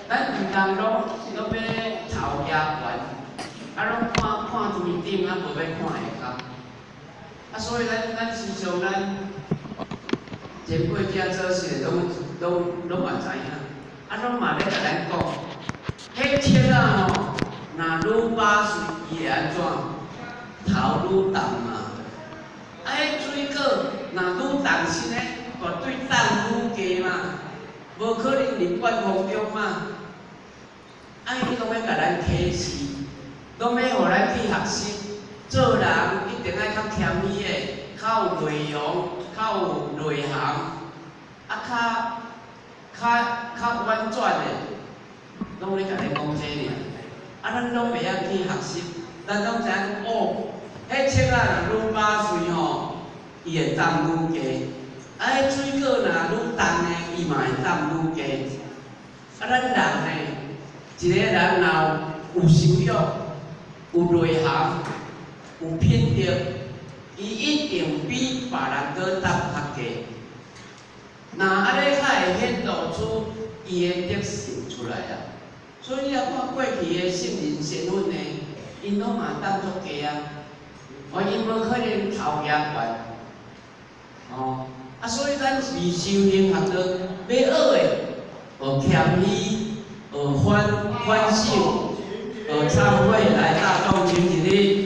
咱毋通攏攏欲頭舉懸，啊，攏看看天頂，啊，無欲看下跤。啊，所以咱咱時常咱前輩囝做事攏攏攏嘛知影，啊，攏嘛咧共咱講，彼粟仔吼，若愈飽穗，伊會按怎？頭愈重嘛。啊，彼水果若愈重身呢，絕對重愈低嘛，無可能佇半空中嘛。啊，伊攏欲共咱啟示，攏欲予咱去學習，做人一定愛較謙虛的，較有內容，較有內涵，啊，較較較婉轉的，攏咧共咱講這爾。啊，咱攏袂曉去學習，咱攏知影哦，彼粟仔若愈飽穗吼，伊會重愈低；啊，彼水果若愈重呢，伊嘛會重愈低。啊，咱人呢，一個人若有修養、有內涵、有品德，伊一定比別人閣擔較低。若按呢，才會顯露出伊的德性出來啊。所以你若看過去的聖人仙佛呢，𪜶攏嘛擔足低啊，哦，𪜶無可能頭舉懸，哦，啊，所以咱是修行學道欲學的，學謙虛，學反反省，學懺悔，來大眾請起立。